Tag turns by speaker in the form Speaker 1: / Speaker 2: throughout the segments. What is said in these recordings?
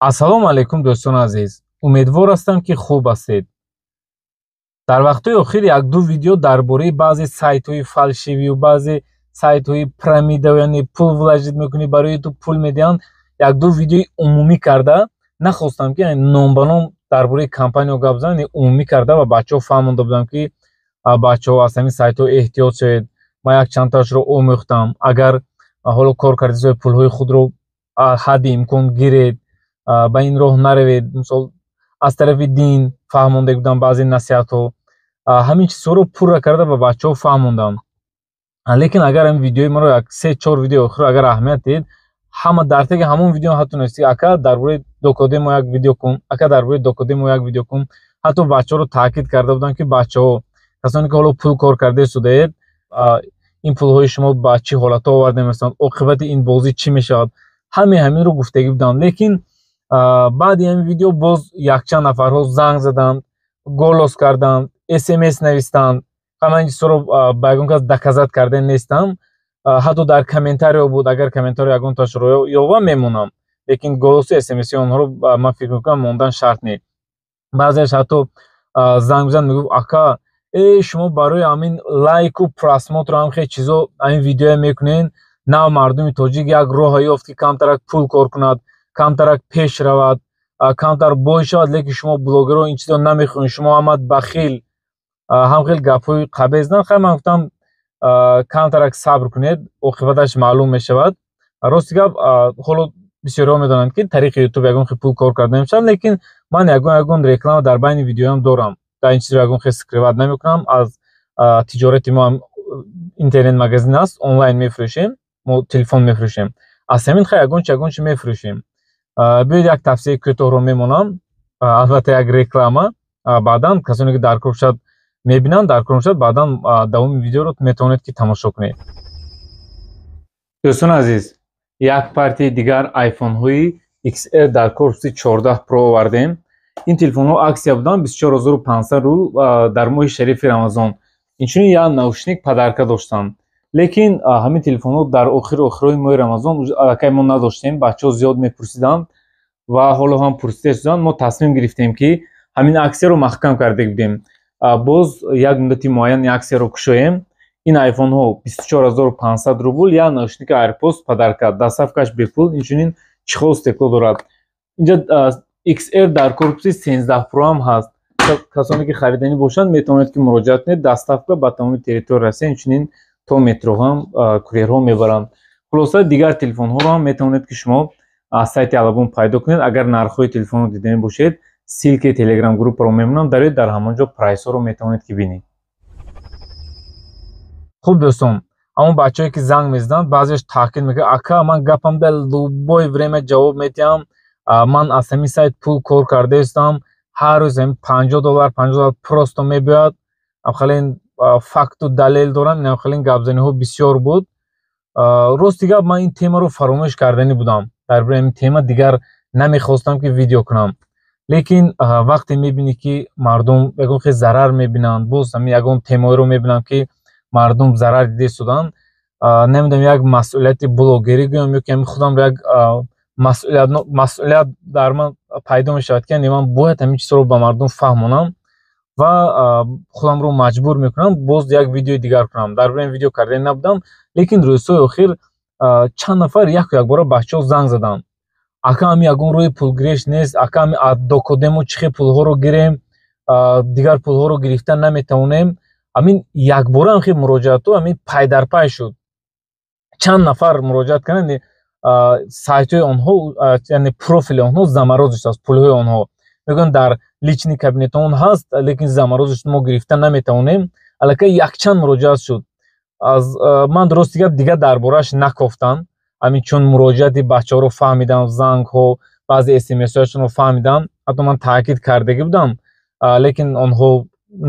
Speaker 1: Ассалому алайкум, дӯстони азиз! Умедвор ҳастам, ки хуб ҳастед. Дар вақтҳои охир якду видео дар бораи баъзе сайтҳои фальшивию баъзе сайтҳои пирамида, яъне пул вложить мекунӣ, барои ту пул медиҳанд, якду видеои умумӣ карда нахостам, ки ном ба ном дар бораи компаниё гап занам, умумӣ карда ва бачаҳо фаҳмонда будам, ки бачаҳо, аз ҳамин сайтҳо эҳтиёт шавед. Ман якчандтаашро омӯхтам. Агар ҳоло кор кардед, пулҳои худро ҳадди имкон гиред, ба ин роҳ наравед. Мисол, аз тарафи дин фаҳмонда будам баъзе насиҳатҳо, ҳамин чизҳоро пурра карда ба бачаҳо фаҳмондам. Лекин агар ҳамин видеои маро, як се чор видеои охирро агар аҳамият диҳед, ҳама дар теги ҳамон видео ҳатто нависти: «Ака, дар бораи Докодемо як видео кун, ака, дар бораи Докодемо як видео кун». Ҳатто бачаҳоро таъкид карда будам, ки бачаҳо, касоне ки ҳоло пул кор карда истодаед, ин пулҳои шумо ба чӣ ҳолатҳо оварда мерасонад, оқибати ин бозӣ чӣ мешавад, ҳамаи ҳаминро гуфтагӣ будам. Лекин баъди ҳамин видео боз якчанд нафарҳо занг заданд, голос карданд, СМС навистанд. Ман ин чизҳоро ба ягон кас доказать карда нестам. Ҳатто дар комментариҳо буд, агар комментариҳо ягонташро ёвам, мемонам, лекин голосу СМСи онҳоро, ман фикр мекунам, мондан шарт не. Баъзеаш ҳатто занг мезад, мегуфт: «Ака, э, шумо барои ҳамин лайку просмотру ҳам хел чизо ҳамин видеое мекунед. Нав мардуми тоҷик як роҳе ёфт, ки камтарак пул кор кунад, камтарак пеш равад, камтар бой шавад, лекин шумо блогерҳо ин чизро намехоҳед, шумо ҳамат бахил». Ҳам хел гапҳои қабеҳ заданд. Хай, ман гуфтам, камтарак сабр кунед, оқибаташ маълум мешавад. Рости гап, ҳоло бисёриҳо медонанд, ки тариқи Ютуб ягон хел пул кор карда намешавад, лекин ман ягон реклама дар байни видеоям дорам. Дар ин чизро ягон хел скрывать намекунам. Аз тиҷорати мо интернет магазин аст, онлайн мефурӯшем, мо телефон мефурӯшем, аз ҳамин хай ягон чи мефурӯшем. Биёед, як тавсияи кӯтоҳро мемонам, албатта як реклама. Баъдан касоне ки дар кор шавад, мебинанд, дар кор шавад, баъдан давоми видеоро метавонед, ки тамошо кунед. Дӯстони азиз, як партияи дигар айфонҳои XR дар корпуси 14 Pro овардем. Ин телефонҳо акция буданд, 24 500 рубл дар моҳи шарифи Рамазон. Инчунин як наушник подарка доштанд. Лекин ҳамин телефонҳо дар охири охирои моҳи Рамазон аллакай мо надоштем. Бачаҳо зиёд мепурсиданд ва ҳоло ҳам пурсида шуданд. Мо тасмим гирифтем, ки ҳамин аксияро маҳкам карда будем, боз як муддати муайян аксияро кушоем. Ин айфонҳо 24 500 рубл, як наушники AirPods подарка, доставкаш бепул, инчунин чехол стекло дорад. Инҷа XR дар корпуси 13 Pro ҳам ҳаст. Касоне ки хариданӣ бошанд, метавонед, ки муроҷиат кунед. Доставка ба тамоми территорияи Россия, инчунин то метро ҳам курьерҳо мебаранд. Хулоса, дигар телефонҳоро ҳам метавонед, ки шумо аз сайти Алабон пайдо кунед. Агар нархҳои телефонро диданӣ бошед, ссылкаи телеграм группаро мемонам, дароед, дар ҳамон ҷо прайсҳоро метавонед, ки бинед. Хуб, дӯстон, ҳамон бачаҳое ки занг мезаданд, баъзеаш таъкид мекард: «Ака, ман гапам дар любое время ҷавоб медиҳам, ман аз ҳамин сайт пул кор карда истам, ҳар рӯз ҳамин 50 доллар, 50 доллар просто мебиёяд, хеле факту далел дорам». Инам хеле гапзаниҳо бисёр буд. Рости гап, ман ин темаро фаромӯш карданӣ будам, дар бораи ҳамин тема дигар намехостам, ки видео кунам. Лекин вақте мебинӣ, ки мардум ягон хел зарар мебинанд, боз ҳамин ягон темаҳоеро мебинам, ки мардум зарар дида истоданд, намедонам, як масъулияти блогерӣ гӯям ё ки ҳамин худамро як масъулият дар ман пайдо мешавад, ки ман бояд ҳамин чизҳоро ба мардум фаҳмонам ва худамро маҷбур мекунам, боз як видеои дигар кунам. Дар бораи ин видео карданӣ набудам, лекин рӯзҳои охир чанд нафар яку якбора бачаҳо занг заданд: «Ака, ҳамин ягон роҳи пулгириш нест? Ака, ҳамин Докодемо чӣ хел пулҳоро гирем? Дигар пулҳоро гирифта наметавонем». Ҳамин якбора ҳам хел муроҷиатҳо ҳамин пайдарпай шуд. Чанд нафар муроҷиат карданд, сайтҳои онҳо, яъне профили онҳо заморозить шудааст, пулҳои онҳо, мегӯянд, дар личный кабинетон ҳаст, лекин заморозить шуд, мо гирифта наметавонем. Аллакай якчанд муроҷиат шуд. Аз ман, рости гап, дигар дар борааш накофтам. Ҳамин чун муроҷиати бачаҳоро фаҳмидам, зангҳо, баъзе СМСҳояшонро фаҳмидам, ҳатто ман таъкид кардагӣ будам, лекин онҳо,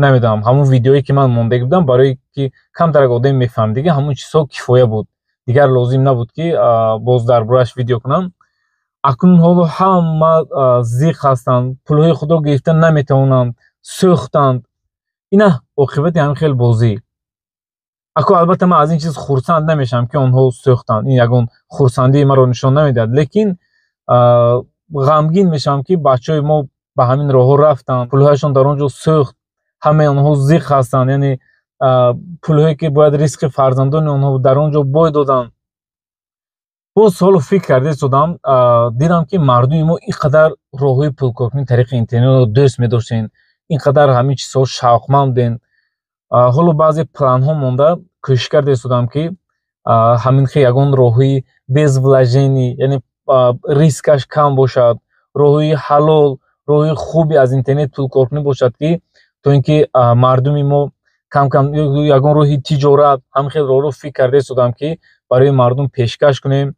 Speaker 1: намедонам, ҳамон видеое ки ман мондагӣ будам, барое ки камтарак одаме мефаҳмидагӣ, ҳамон чизҳо кифоя буд, дигар лозим набуд, ки боз дар борааш видео кунам. Акнун ҳоло ҳама зиқ ҳастанд, пулҳои худро гирифта наметавонанд, сӯхтанд. Ина оқибати ҳамин хел бозӣ. Ако, албатта, ман аз ин чиз хурсанд намешавам, ки онҳо сӯхтанд, ин ягон хурсандии маро нишон намедиҳад, лекин Ғамгин мешавам, ки бачаҳои мо ба ҳамин роҳҳо рафтанд, пулҳояшон дар он ҷо сӯхт, ҳамаи онҳо зиқ ҳастанд, яъне пулҳое, ки бояд ризқи фарзандони онҳо, дар он ҷо бой доданд. Боз ҳоло фикр карда истодам, дидам, ки мардуми мо ин қадар роҳҳои пулкоркунӣ тариқи интернетро дӯст медоштем, ин қадар ҳамин чизҳо шавқманд будем. Ҳоло баъзе планҳо монда, кӯшиш карда истодам, ки ҳамин хел ягон роҳҳои без вложений, яъне рискаш кам бошад, роҳҳои ҳалол, роҳҳои хуби аз интернет пулкоркунӣ бошад, ки то ин ки мардуми мо кам-кам ягон роҳи тиҷорат, ҳамин хел роҳро фикр карда истодам, ки барои мардум пешкаш кунем.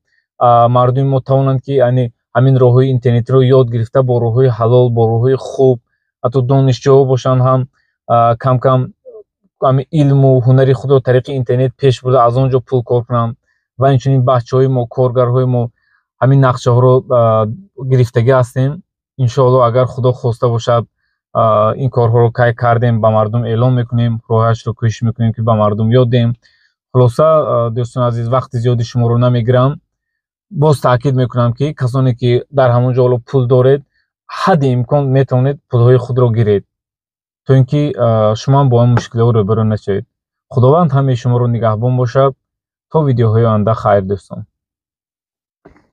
Speaker 1: Мардуми мо тавонанд, ки яъне ҳамин роҳҳои интернетиро ёд гирифта, бо роҳҳои ҳалол, бо роҳҳои хуб, ҳатто донишҷӯҳо бошанд ҳам, кам-кам ҳамин илму ҳунари худро тариқи интернет пеш бурда, аз он ҷо пул кор кунанд ва инчунин бачаҳои мо, коргарҳои мо. Ҳамин нақшаҳоро гирифтагӣ ҳастем. Иншоалло, агар Худо хоста бошад, ин корҳоро кай кардем, ба мардум эълон мекунем, роҳашро кӯшиш мекунем, ки ба мардум ёд диҳем. Хулоса, дӯстони азиз, вақти зиёди шуморо намегирам. Боз таъкид мекунам, ки касоне, ки дар ҳамон ҷо ҳоло пул доред, ҳадди имкон метавонед пулҳои худро гиред, то ин ки шумоам бо он мушкилиҳо рӯбарӯ нашавед. Худованд ҳамаи шуморо нигаҳбон бошад. То видеоҳои оянда хайр, дӯстон.